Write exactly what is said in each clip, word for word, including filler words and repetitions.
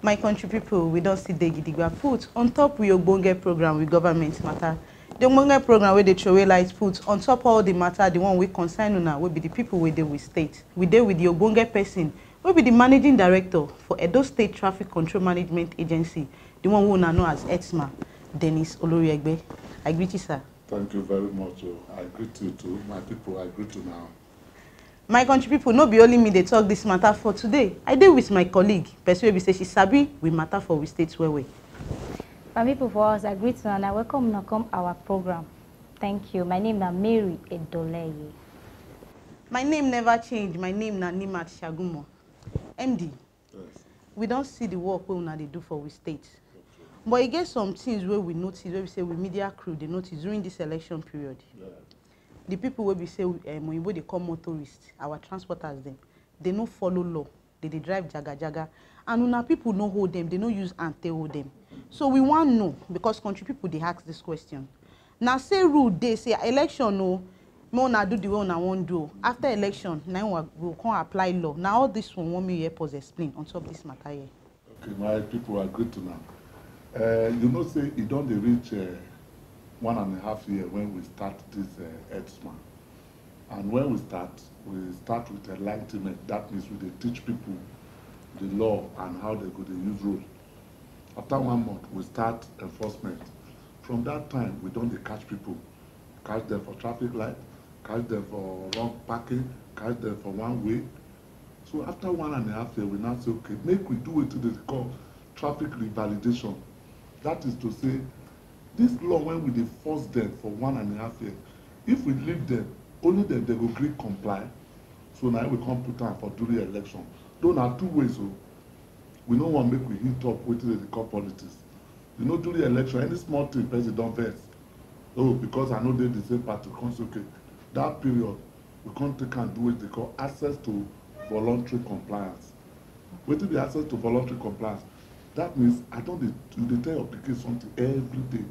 My country people, we don see dey gidigba put on top we ogbonge program with government matter. The ogbonge program wey dey throway light put on top all the matter, the one wey concern una, wey be the people wey dey with state. We dey with the ogbonge person wey be the managing director for Edo State Traffic Control Management Agency, the one wey una know as ETSMA, Dennis Oloriegbe. I greet you, sir. Thank you very much. Oh. I greet you too. My people, I greet you now. My country people, no be only me dey talk this matter for today. I dey with my colleague, person wey be say she sabi we matter for we state well well. My people for us, I greet una and I welcome una come our program. Thank you. My name na Mary Edoleye. My name never change. My name na Nimat Shagumo. M D, Yes. We don see the work wey una dey do for we state. But e get some things wey we notice, wey we say we media crew dey notice during this election period. Yeah. The people wey be say um, oyinbo dey call motorists, our transporters dem, they no follow law. They dey drive jaga jaga, and una people no hold them. They no use hand take hold them. So we wan know, because country people dey ask this question. Na say rule dey say election o, make una do the way una wan do o. After election, na im we go come apply law. Na all this one wan make you help us explain on top this matter here. Okay, my people, I greet una. Uh, you know say e don dey reach uh, one and a half year when we start this uh, ETSMA. And when we start, we start with enlightenment. That means we dey teach people the law and how they go dey use road. After one month, we start enforcement. From that time, we don dey catch people, catch them for traffic light, catch them for wrong parking, catch them for one way. So after one and a half year, we now say, okay, make we do wetin they call traffic revalidation. That is to say, this law, when we dey force them for one and a half year, if we leave them, only them they go gree comply. So now we come put am for during election. Though na two ways o. We no wan make we hit up wetin they dey call politics. You know, during election, any small thing person don vex. Oh, because I no dey the same party, come say, okay, that period, we come take am do wetin they call access to voluntary compliance. Wetin be access to voluntary compliance? That means I don dey, you dey tell your pikin something every day.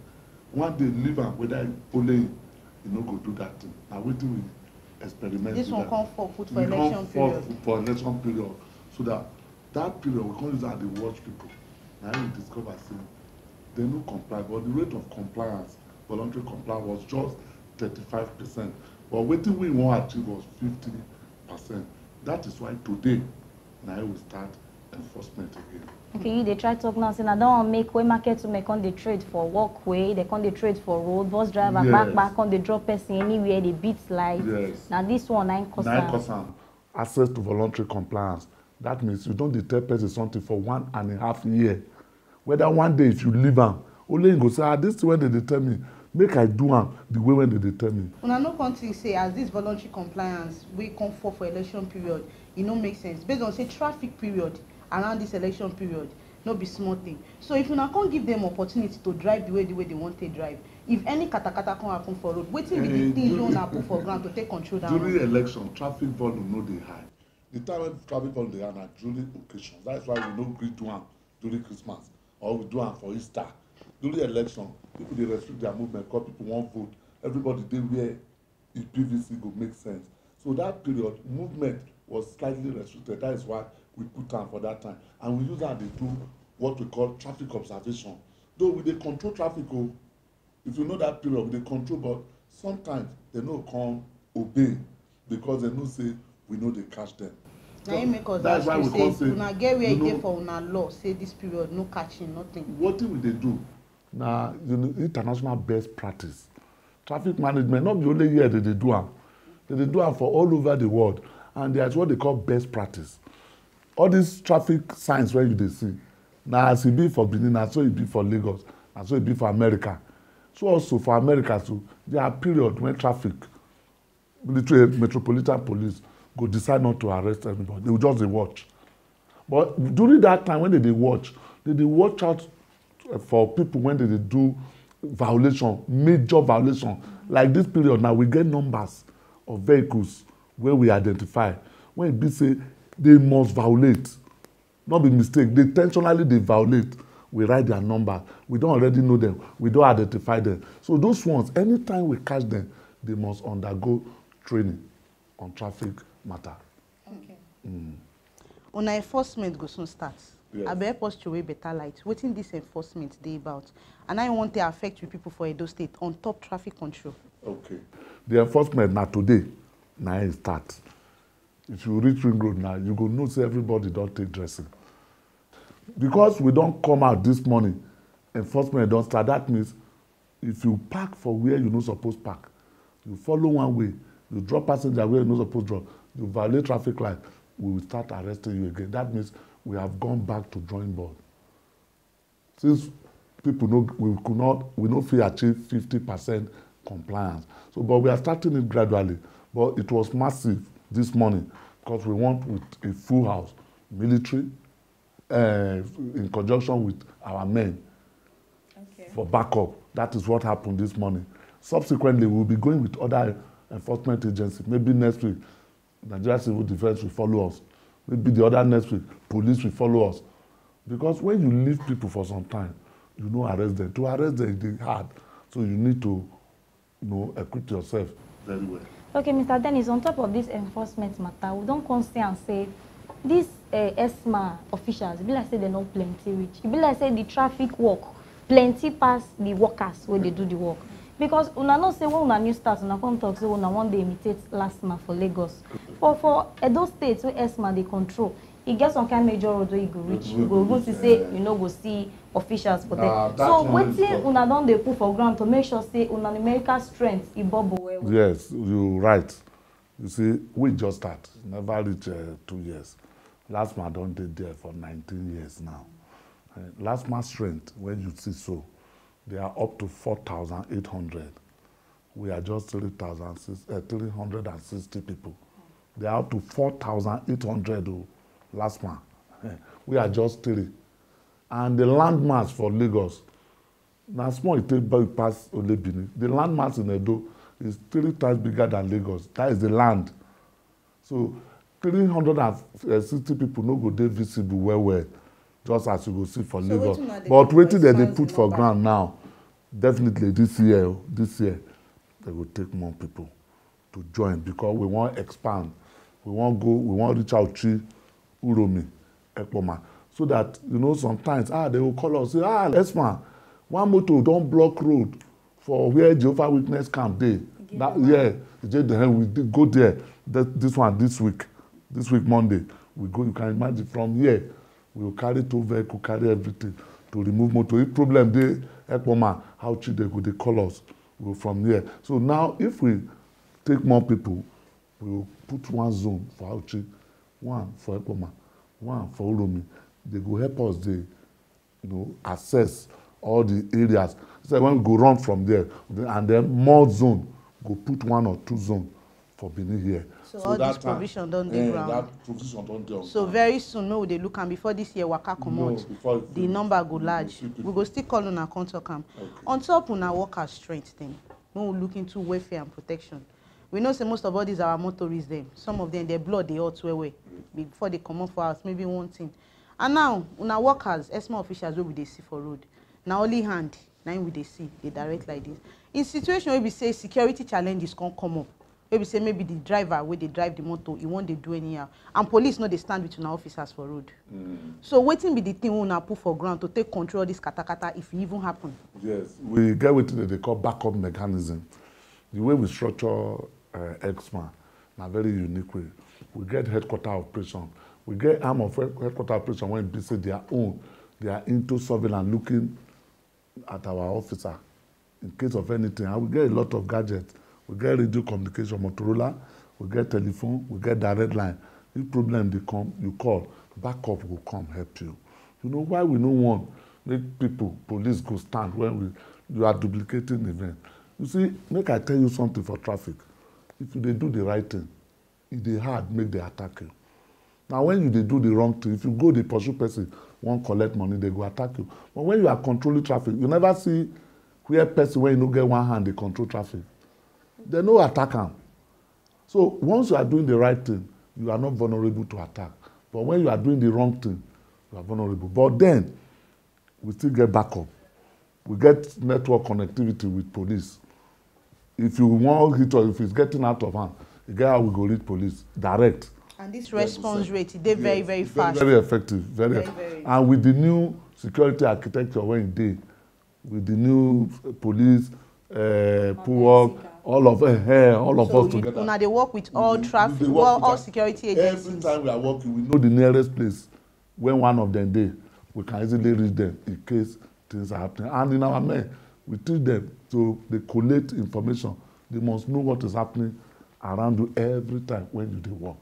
One day, leave am, whether you only you no go do that thing. Na wetin we experiment. This one come for put for election period. For election period, so that that period we come use am dey watch people. Na we discover say they no comply, but the rate of compliance, voluntary compliance, was just thirty-five percent. But wetin we wan achieve was fifty percent. That is why today na we start enforcement again. Okay, you dey try talk now say na that one make wey market women come dey trade for walkway, they come dey trade for road, bus driver, yes, kpakpa, come dey drop person anywhere, dey beat light. Yes. Na this one na im cause am. Na im cause am. Access to voluntary compliance. That means you don dey tell person something for one and a half year. Whether one day if you leave am, only you go say, ah, this thing wey they dey tell me, make I do am the way wey they dey tell me. Una no come think say as this voluntary compliance wey come fall for election period, e no make sense based on say traffic period around this election period no be small thing. So if una come give them opportunity to drive the way the way they wan take drive, if any katakata come happen for road, wetin be the thing wey una put for ground to take control that one? During election, traffic volume no dey high. The time when traffic volume dey high na during occasions. That is why we no gree do am during Christmas, or we do am for Easter. During election, people dey restrict their movement because people wan vote. Everybody dey where e P V C go make sense. So that period, movement was slightly restricted. That is why we put am for that time. And we use am dey do what we call traffic observation. Though we dey control traffic o, if you know that period, we dey control, but sometimes they no come obey because they know say we no dey catch them. Na im make us ask you say, una get where e dey for una law say this period no catching, nothing? Wetin we dey do na, you know, international best practice. Traffic management, not be only here they dey do am. They dey do am for all over the world, and there is what they call best practice. All these traffic signs wey you dey see, na as e be for Benin, na so e be for Lagos, na so e be for America. So also for America too, there are period when traffic, military, metropolitan police go decide not to arrest anybody. They will just dey watch. But during that time when they dey watch, they dey watch out for people when they dey do violation, major violation. Like this period now, we get numbers of vehicles wey we identify, when e be say they must violate. No be mistake, they intentionally dey violate. We write their number. We don already know them. We don identify them. So those ones, anytime we catch them, they must undergo training on traffic matter. Okay. Mm. Una enforcement go soon start. Yes. Abeg, help us throway better light. Wetin this enforcement dey about? And I want to affect you people for Edo State on top traffic control. Okay. The enforcement na today, na im start. If you reach Ring Road now, you go know say everybody don take dressing. Because we don come out this morning, enforcement don start. That means if you park for where you no suppose park, you follow one way, you drop passenger where you no suppose drop, you violate traffic light, we will start arresting you again. That means we have gone back to drawing board. Since people no, we could not, we no fit achieve fifty percent compliance. So, but we are starting it gradually. But it was massive this morning because we went with a full house, military, uh, in conjunction with our men Okay. for backup. That is what happened this morning. Subsequently, we'll be going with other enforcement agencies. Maybe next week, Nigeria Civil Defense will follow us. Maybe the other next week, police will follow us. Because when you leave people for some time, you no arrest them. To arrest them, e dey hard. So you need to, you know, equip yourself very well. Okay, Mister Dennis, on top of this enforcement matter, we don come see am say this uh, ESMA officials, e be like say dem no plenty reach. E be like say the traffic work plenty pass the workers wey dey do the work. Because una know say when una new start, una come talk say una wan dey imitate LASTMA for Lagos. But for Edo State wey ESMA dey control, e get some kind major road wey you go reach, you go even see say you no go see officials for there. Ah, that So one is wetin tough. Una don dey put for ground to make sure say una numerical strength e bubble well well? Yes, you right. You see, we just start. Never reach uh, two years. LASTMA don dey there for nineteen years now. Uh, LASTMA strength, when you see so, they are up to four thousand eight hundred. We are just three thousand six, uh, three hundred and sixty people. They are up to four thousand eight hundred oh, LASTMA. We are just three. And the landmass for Lagos, na small e take big pass only Benin. The landmass in Edo is three times bigger than Lagos. That is the land. So three hundred and sixty people no go dey visible well well, just as you go see for So Lagos. wetin una dey But do wetin to dem dey expand put the for number? Ground now, definitely this year, oh, this year, they go take more people to join because we wan expand. We wan go, we wan reach Auchi, Uromi, Ekpoma. So that, you know, sometimes, ah, they will call us, say, "Ah, ESMA, one motor don block road for where Jehovah Witness camp dey." That, yeah, Ije Dehen, we dey go there. That, this one, this week, this week Monday, we go. You can imagine from here, we will carry two vehicle, carry everything to remove motor. If problem dey Ekpoma, Auchi, they go, they call us. We go from here. So now, if we take more people, we will put one zone for Auchi, one for Ekpoma, one for Uromi. They go help us dey, you know, assess all the areas. So when we go run from there, and then more zone, go put one or two zone for Benin here. So, all this provision don dey ground. That provision don dey on So ground. Very soon, make we dey look am before this year waka comot, Before the number go you go large. see people. We go still call una come talk am. Okay. On top una workers strength dem, when we look into welfare and protection, we know say most of all these our motorists dem, some of them, their blood dey hot well well before they comot for house, maybe one thing. And now, una workers, ESMA officials wey we dey see for road, na only hand na im we dey see dey direct like this. In situation wey be say security challenges come come up, wey be say maybe the driver wey dey drive the motor, e wan dey do anyhow, and police no dey stand with una officers for road. So wetin be the thing wey una put for ground to take control all this katakata if e even happen? Yes, we get wetin dem dey call backup mechanism. The way we structure uh, ESMA na very unique way. We get headquarter operation. We get arm of head- headquarter operation wey be say their own, they are into surveillance, looking at our officer in case of anything. And we get a lot of gadgets. We get radio communication, Motorola, we get telephone, we get direct line. If problem dey come, you call, backup go come help you. You know why we no want make people, police go stand when we, you are duplicating event. You see, make I tell you something for traffic. If you dey do the right thing, e dey hard make they attack you. Now, when you dey do the wrong thing, if you go dey pursue person, wan collect money, they go attack you. But when you are controlling traffic, you never see where person wey no get one hand dey control traffic. They no attack am. So once you are doing the right thing, you are not vulnerable to attack. But when you are doing the wrong thing, you are vulnerable. But then, we still get backup. We get network connectivity with police. If you wan hit us, if it's getting out of hand, e get how we go reach police direct. And this Very response good. rate, e dey very, Yes, very it's fast. Very effective, very, Very, effective. very. And with the new security architecture wey e dey, with the new uh, police, uh, POWOC, all of uh, all of So us you, together. Una dey work with all We dey- traffic, we dey work well, with all am. security Every agencies. Time we are working, we know the nearest place. When one of them dey, we can easily reach them in case things are happening. And in our men, we teach them to dey collate information. They must know what is happening around you every time when you dey work.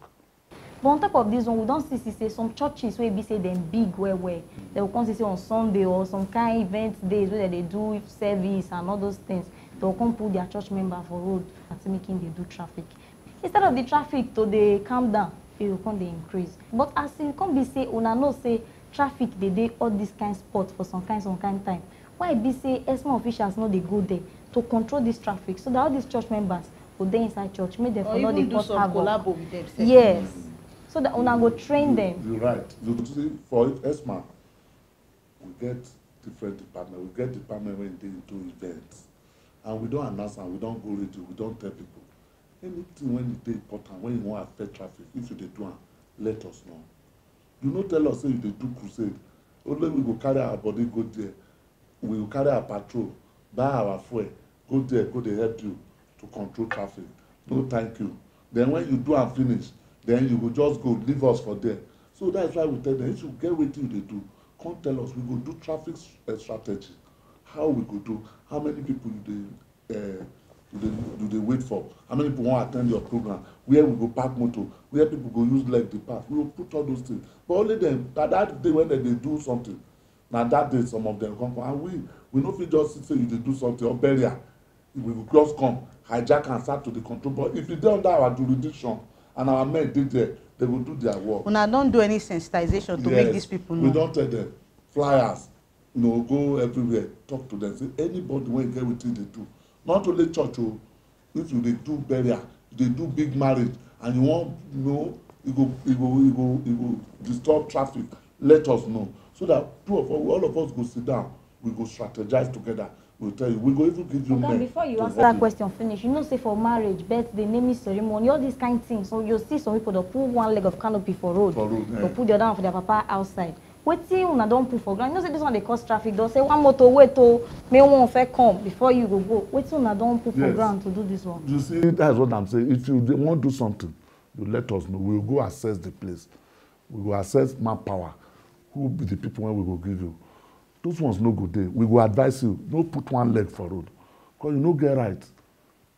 But on top of this one, we don see see say some churches wey be say dem big well well, dem go come see say on Sunday or some kind event days wey dem dey do service and all those things, dem go come put their church member for road and say make him dey do traffic. Instead of the traffic to dey calm down, e go come dey increase. But as e come be say una know say traffic dey dey all this kind spot for some kind some kind time, why e be say ESMA officials no dey go there to control this traffic so that all these church members go dey inside church, make dem Or for no dey even do cause some havoc? Collabo with them sef. Yes. So that una go train them. You're right. You see, for ESMA, we get different department. We get department wey dey into events, and we don announce am. We don go radio. We don tell people anything wey e dey important, wey e wan affect traffic. If you dey do am, let us know. You no tell us say you dey do crusade. Only we go carry our body go there. We go carry our patrol, buy our fuel, go there, go dey help you to control traffic. No, thank you. Then when you do am finish, then you go just go leave us for there. So that's why we tell them, if you get wetin you dey do, come tell us. We go do traffic s- uh, strategy. How we go do? How many people you dey uh, you dey you dey wait for? How many people wan attend your program? Where we go park motor? Where people go use leg dey pass? We go put all those things. But only them, that, that day when they dey do something, na that day some of them come come. And we we no fit just sit say you dey do something or burial. We go just come hijack and start to dey control. But if e dey under our jurisdiction and our men dey there, they go do their work. Una don do any sensitization to make these people know? We don tell them, flyers, you know, go everywhere, talk to them, say anybody wey get wetin dey do, not only church o, if you dey do burial, you dey do big marriage, and you wan know, e go e go e go e go disturb traffic, let us know, so that two of us, all of us go sit down, we go strategize together. We tell you, we go even give you Oga, men before you to answer help that you. Question finish, you know say for marriage, birthday, naming ceremony, all these kind things, so you see some people dey put one leg of canopy for road, For road, go eh. Put the other one for their papa outside. Wetin una don put for ground? You know say this one dey cause traffic. Don say one motor wait o, make one first come before you go go. Wetin una don put for Yes. Ground to do this one? You see, that's what I'm saying. If you dey wan do something, you let us know. We will go assess the place. We will assess manpower. Who be the people wey we go give you? Those ones no go dey. We go advise you. No put one leg for road, because you no get right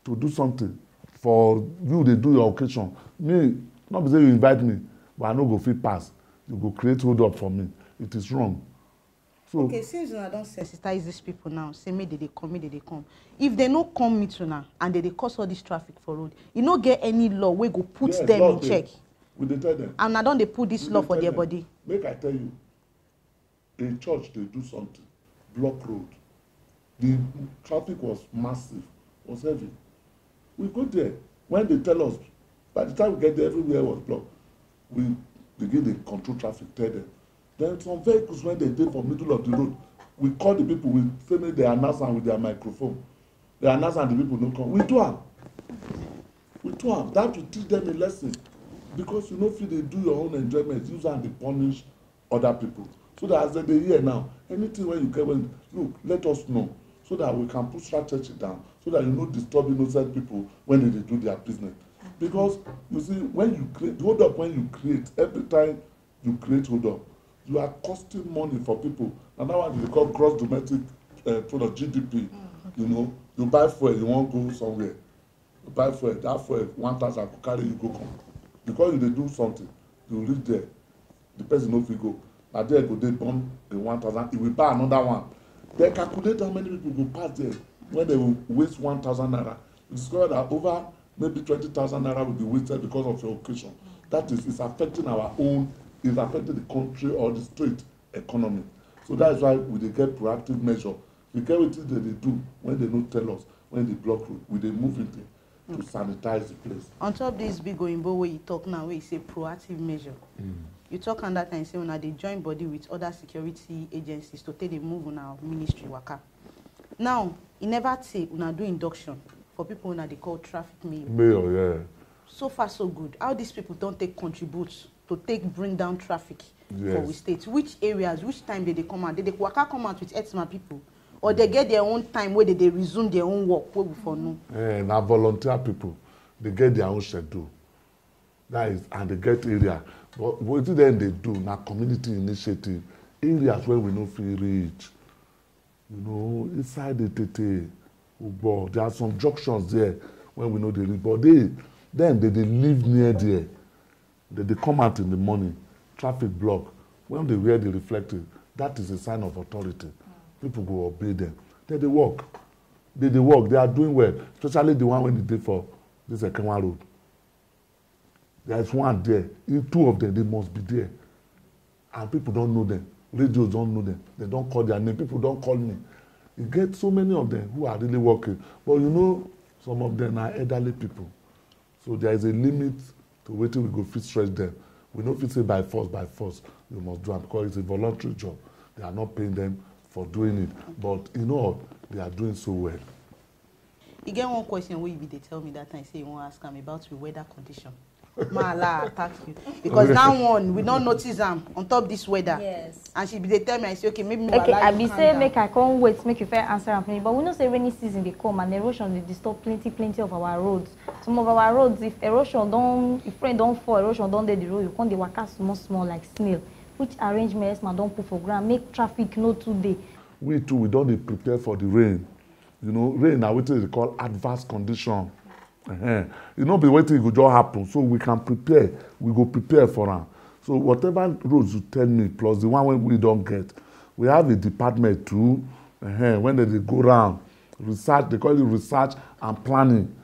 to do something for you dey do your occasion. Me, no be say you invite me, but I no go fit pass. You go create hold up for me. It is wrong. So Okay, since una don sensitize these people now, say make they dey come, make they dey come. If they no come meet una and they dey cause all this traffic for road, e no get any law wey go put Yes, them law in dey. Check. We dey tell them. And una don dey put this We law dey for tell their them. Body. Make I tell you, a church dey do something, block road. The traffic was massive, was heavy. We go there. When they tell us, by the time we get there, everywhere was blocked. We begin dey control traffic, tell them. Then some vehicles, when they dey for middle of the road, we call the people, we say make they announce am with their microphone. They announce am, the people no come. We do am. We do am. That will teach them a lesson, because you no fit dey do your own enjoyment, use am dey punish other people. So that as dem dey hear now, anything wey you get, when, look, let us know, so that we can put strategy down, so that you no disturb innocent people when they dey do their business. Because you see, when you create, the hold up when you create, every time you create hold up, you are costing money for people. And that one they call gross domestic uh, product, G D P. You know, you buy fuel, you wan go somewhere, you buy fuel, that fuel one thousand go carry you go come. Because you dey do something, you reach there, the person no fit go. Na there go dey burn the one thousand, he will buy another one. Then calculate how many people go pass there when they will waste one thousand naira. You discover that over maybe twenty thousand naira will be wasted because of your occasion. That is, it's affecting our own, it's affecting the country or the state economy. So that is why we dey get proactive measure. We get wetin dem dey do when they no tell us, when they block road. We dey move in there to sanitize the place. On top this big oyinbo wey you talk now, wey you say proactive measure, you talk am that time say una dey join body with other security agencies to take dey move una ministry waka. Now, e never tey una do induction for people una dey call traffic mayor. Mayor, yeah. So far so good. How these people don take contribute to take bring down traffic for we state? Which areas, which time dey dey come out? Dey dey waka come out with Etsma people, or dey get their own time wey dey dey resume their own work wey we for know? Eh, na volunteer people, dey get their own schedule. That is, and dey get area. But wetin dem dey do na community initiative. Areas wey we no fit reach, you know, inside the tete, Ugbo, there are some junctions there when we no dey reach. But they, dem, they dey live near there. They dey come out in the morning, traffic block. When they wear the reflective, that is a sign of authority. People go obey them. They dey work. They dey work. They are doing well, especially the one wey dey for this Ekenwa Road. There is one there. If two of them, they must be there. And people don't know them. Radios don't know them. They don't call their name. People don't call me. You get so many of them who are really working. But you know, some of them are elderly people. So there is a limit to wetin we go fit stretch them. We no fit say by force, by force, you must do am, because it's a voluntary job. They are not paying them for doing it. But in all, they are doing so well. E get one question wey you bin dey tell me that time say you wan ask am about the weather condition. Mala attack you because that one we don notice am on top this weather. Yes. And she bin dey tell me, I say, okay, maybe. Okay, I be say make I come wait, make you fair answer am for me. But we know say rainy season dey come and erosion dey disturb plenty, plenty of our roads. Some of our roads, if erosion don, if rain don fall, erosion don dey the road, you come dey waka small, small like snail. Which arrangement Esma don put for ground make traffic no too dey? We too, we don dey prepare for the rain. You know, rain na wetin they call adverse condition. Uh-huh. E no be wetin e go just happen. So we can prepare. We go prepare for am. So whatever roads you tell me, plus the one wey we don get, we have a department too. Uh-huh. When they dey go round, research, they call it research and planning.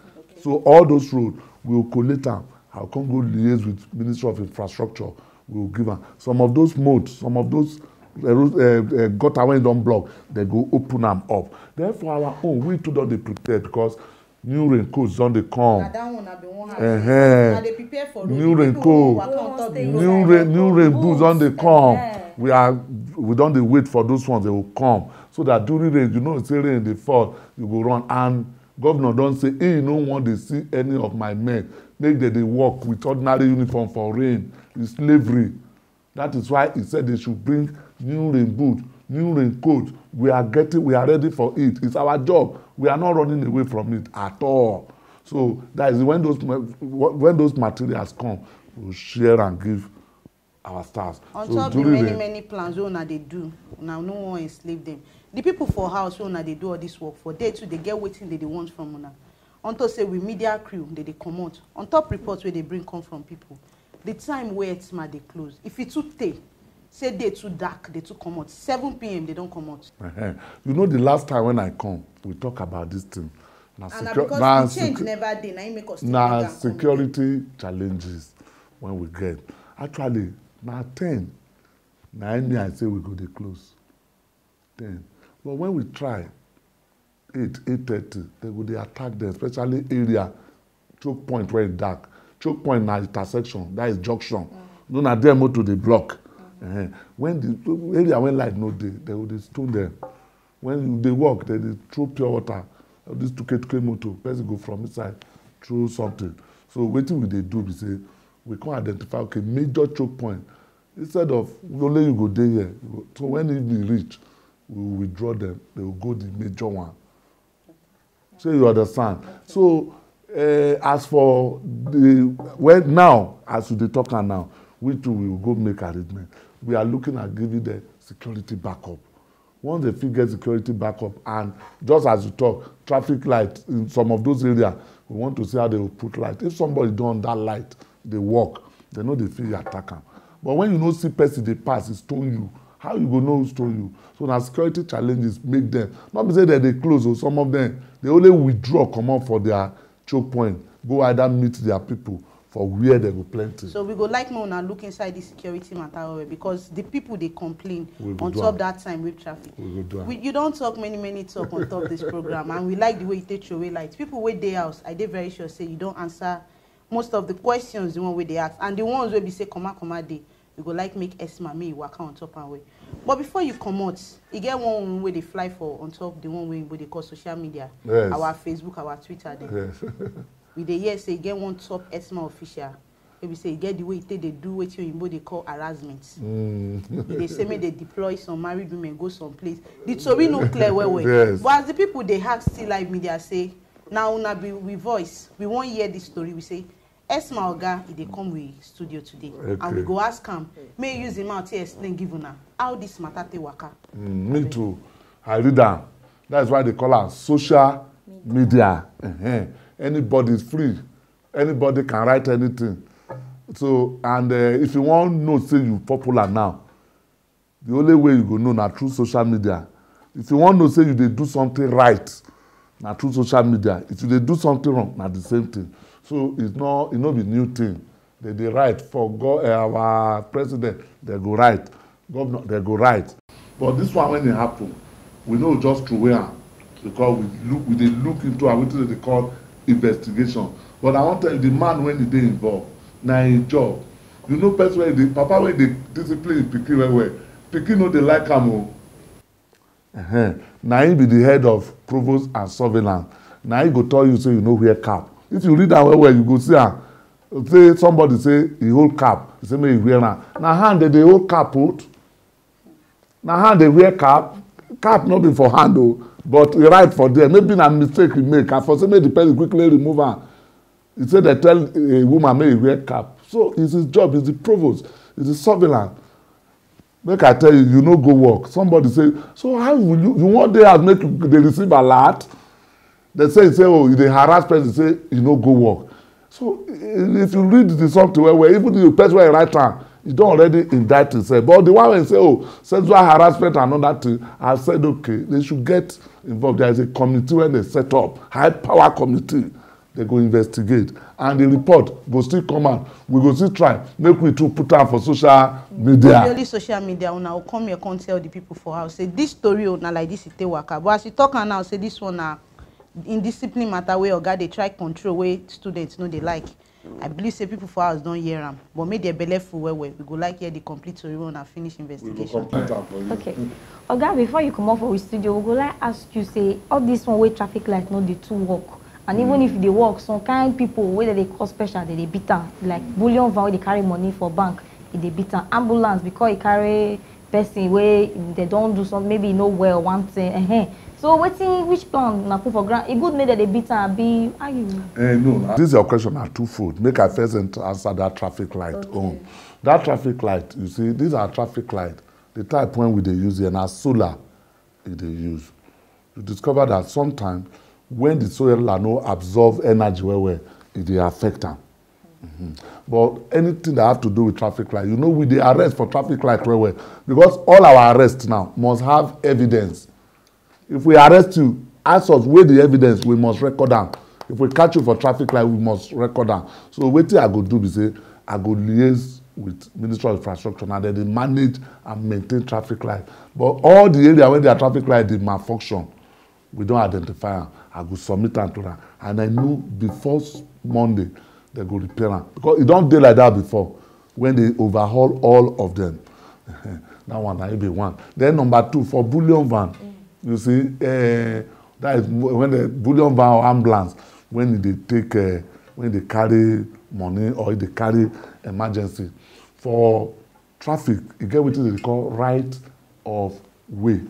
So all those roads, we will collate am. I come go liaise with Ministry of Infrastructure. We will give am. Some of those modes, some of those uh, uh, gutter wey don block, they go open am up. Then for our own, we too don dey prepare because new raincoats don dey come. Na that one I bin wan ask. Uh-huh. Una dey prepare for road. New raincoat. New rain, new rain boots don dey come. We are, we don dey wait for those ones. They will come so that during rain, you know, say rain dey fall, you go run. And governor don say he no wan dey see any of my men make dem dey work with ordinary uniform for rain. It's slavery. That is why he said they should bring new rain boot, new raincoat. We are getting, we are ready for it. It's our job. We are not running away from it at all. So that is when those ma-, when those materials come, we will share and give our staffs. On top the many, many plans wey una dey do, una no wan enslave them. The people for house wey una dey do all this work for, they too dey get wetin they dey want from una. Unto say we media crew, they dey comot on top reports wey dey bring come from people. The time wey Etsma dey close, if e too tey, say day too dark, they too comot. Seven p m they don comot. Uh-huh. You know the last time when I come, we talk about this thing. Na and na secu-, because na the change secu-, never dey, na im make us still na bring am come again. Security challenges when we get. Actually, na ten. Na im me I say we go dey close. Ten. But when we try, eight, eight thirty, they go dey attack them, especially area, choke point wey dark. Choke point na intersection, that is junction. Mm. No, na there motor dey block. Mm. Uh-huh. When the area when light no dey, they go dey stone them. When you dey work, they dey throw pure water. All this tuke tuke motor, person go from inside, throw something. So wetin we dey do be say, we come identify, okay, major choke point. Instead of only you go dey here, you go, so when evening reach, we will withdraw them. They will go the major one. So you understand? Okay. So, uh, as for the, well, now, as we dey talk am now, we too will go make arrangement. We are looking at giving them security backup. Once they fit get security backup, and just as you talk, traffic light in some of those areas, we want to see how they will put light. If somebody don that light, they work, they no dey fit attack am. But when you no see person dey pass, e stone you. How you go know who stone you? So na security challenges make them. Not be say dem dey close o, some of them, they only withdraw comot for their choke point, go either meet their people for where they go plenty. So we go like make una look inside the security matter well well, because the people dey complain on top that time wey traffic. We go do am. We, you don talk many, many talk on top this program, and we like the way you take throway light. People wey dey house, I dey very sure say you don answer most of the questions, the one wey dey ask, and the ones wey be say comma comma dey, we go like make Esma, make e waka on top am well. But before you comot, e get one one wey dey fly for on top the one wey we dey call social media, yes, our Facebook, our Twitter dem. Yes. We dey hear say e get one top ESMA official wey be say e get the way e take dey do wetin oyinbo dey call harassment. E dey say make dey deploy some married women go some place. The tori no clear well well. Yes. But as the people dey ask still live media say, "Na una be we voice, we wan hear this story." We say, "ESMA oga, e dey come we studio today, and we go ask am make e use him mouth take explain give una how this matter take waka." Mm, me too. I read am. That's why they call am social media. Ehen. Anybody is free. Anybody can write anything. So, and uh, if you wan know say you popular now, the only way you go know na through social media. If you wan know say you dey do something right, na through social media. If you dey do something wrong, na the same thing. So it's no, e no be new thing. They dey write for go, uh, our president, they go write. Governor, they go write. But this one, when e happen, we no just throway am, because we look, we dey look into am, wetin dem dey call investigation. But I wan tell you, the man wey e dey involved, na him job. You know, person wey dey, papa wey dey discipline him pikin well well, pikin no dey like am o. Ehen. Na him be the head of provost and surveillance. Na him go tell you say you no wear cap. If you read am well well, you go see am. Say somebody say he hold cap, he say make he wear am. Na hand dem dey hold cap put. Na hand dey wear cap. Cap no be for hand o, but e write for there. Maybe na mistake he make. I for say make the person quickly remove am. He say they tell a woman make he wear cap. So it's his job. He's the provost. He's the surveillance. Make I tell you, you no go work. Somebody say, "So how will you, you wan dey house make you dey receive alert?" They say, say, "Oh, you dey harass person, say you no go work." So i- if you read the something well well, even the person wey write am, he don already indict himself. But the one wey say, "Oh, sexual harassment and another thing," I said, "Okay, they should get involved." There is a committee wey they set up, high power committee. They go investigate, and the report go still come out. We go still try make we too put am for social media. No be only social media, una go come here come tell the people for house say this story o, na like this e take waka. But as you talk am now, say this one na indiscipline matter wey oga dey try control, wey students no dey like. I believe say people for house don hear am, but make their belle full well well. We go like hear the complete story when una finish investigation. We go complete am for you. Okay. Oga, before you comot for we studio, we go like ask you say all this one wey traffic light no dey too work, and even if e dey work, some kind people wey dem dey call special, dem dey beat am. Like bullion van wey dey carry money for bank, e dey beat am. Ambulance, because e carry person wey dem don do some, maybe e no well, one thing. Ehen. So wetin, which plan una put for ground? E good make dem dey beat am, abi how you? Eh, no, na- this your question na twofold. Make I first ent- answer that traffic light own. That traffic light, you see, these are traffic light. The type when we dey use here na solar, e dey use. You discover that sometimes when the solar no absorb energy well well, e dey affect am. But anything that have to do with traffic light, you know, we dey arrest for traffic light well well, because all our arrest now must have evidence. If we arrest you, as of wey the evidence, we must record am. If we catch you for traffic light, we must record am. So wetin I go do be say I go liaise with Ministry of Infrastructure, na dem dey manage and maintain traffic light. But all the area wey their traffic light dey malfunction, we don identify am. I go submit am to am, and I know before s- Monday they go repair am, because e don dey like that before when they overhaul all of them. That one na e be one. Then number two, for bullion van, you see, eh, that is when the bullion van or ambulance, when e dey take, eh, when e dey carry money or e dey carry emergency for traffic, e get wetin dem dey call right of way.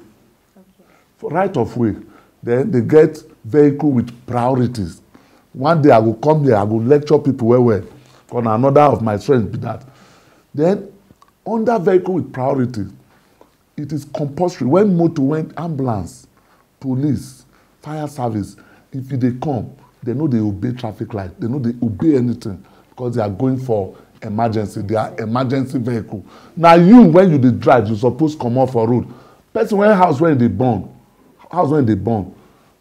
For right of way, then they get vehicle with priorities. One day I go come here, I go lecture people well well. Because na another of my strength be that. Then under vehicle with priority, it is compulsory when motor, when ambulance, police, fire service, if e dey come, they no dey obey traffic light, they no dey obey anything, because they are going for emergency, they are emergency vehicle. Na you, when you dey drive, you suppose comot for road. Person wey house wey dey burn, house wey dey burn,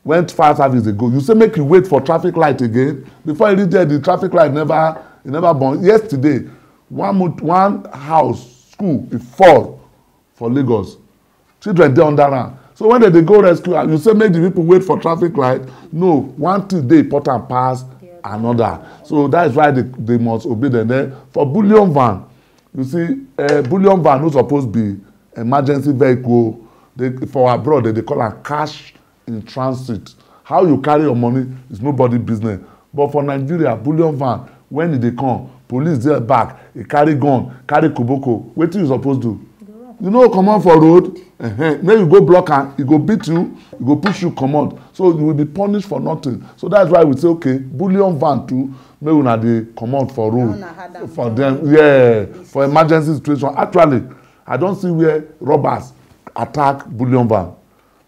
when fire service dey go, you say make you wait for traffic light again before you reach there. The traffic light never, e never burn. Yesterday, one mo- one house school, e fall for Lagos. Children dey under am. So when dem dey go rescue am, you say make the people wait for traffic light? No, one thing dey important pass another. So that is why they, they must obey them. Then for bullion van, you see, uh, bullion van no suppose be emergency vehicle. They, for abroad, they, they call am cash in transit. How you carry your money is nobody business. But for Nigeria, bullion van, when e dey come, police dey back, e carry gun, carry koboko, wetin you suppose do? You no comot for road, uh-huh. Make you go block am, e go beat you, e go push you comot. So you will be punished for nothing. So that's why we say, okay, bullion van too, make una dey comot for road for them. Yeah, for emergency situation. Actually, I don see where robbers attack bullion van.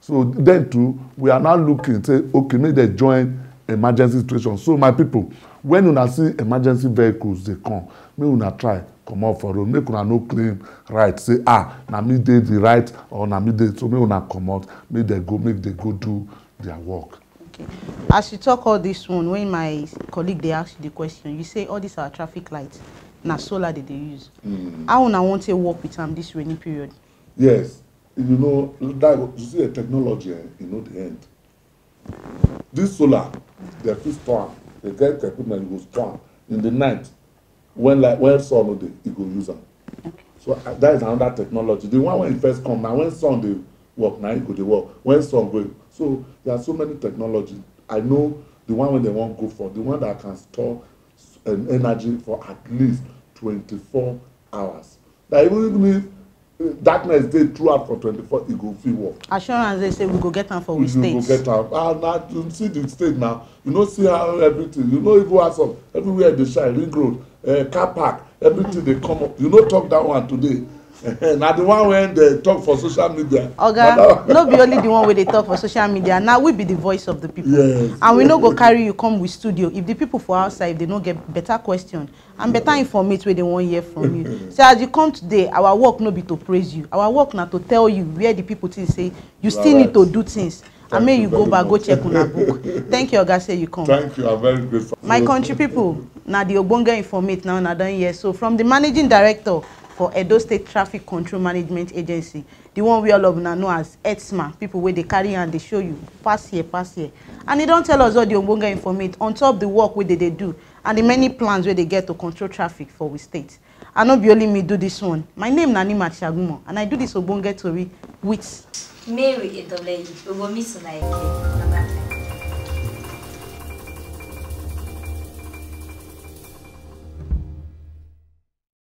So then too, we are now looking say, okay, make dem join emergency situation. So my people, when una see emergency vehicles dey come, make una try comot for road. Make una no claim right say, ah, na me dey the right or na me dey. So make una comot, make dem go, make dem go do their work. Okay. As you talk all this one, when my colleague dey ask you the question, you say all these our traffic lights na solar dey dey use. How una wan take work with am this rainy period? Yes, you know that, you see, a technology, eh, e no dey end. This solar, dem fit store am. Dem get equipment, you go store am in the night, when, like, when sun no dey, e go use am. So uh, that is another technology. The one wey first come, na when sun dey work, na e go dey work. When sun go, so there are so many technology. I know the one wey dem wan go for, the one that can store um, energy for at least twenty-four hours. That even if darkness dey throughout for twenty-four, e go fit work. Assurance dey say we go get am for we state. We go get am. Ah, na you see the state now. You no see how everything, you no even have some, everywhere dey shine, Ring Road, uh, car park, everything dey come up. You no talk that one today. Na the one wey dey talk for social media. Oga, no be only the one wey dey talk for social media. Now we be the voice of the people. Yes. And we no go carry you come with studio if the people for outside, if they no get better question and better informate wey dem wan hear from you. So as you come today, our work no be to praise you. Our work na to tell you where the people think say you still need to do things. And make you go back, go check una book. Thank you, Oga, say you come. Thank you, I'm very grateful. My country people, na the ogbonge informate now una don hear. So from the managing director for Edo State Traffic Control Management Agency, the one we all of una know as ETSMA, people wey dey carry and dey show you pass here, pass here. And he don tell us all the ogbonge informate on top the work wey they dey do and the many plans wey they get to control traffic for we state. I no be only me do this one. My name na Nimat Shagumo and I do this ogbonge tori with Mary Edoleyi, Ogomisu na Eke.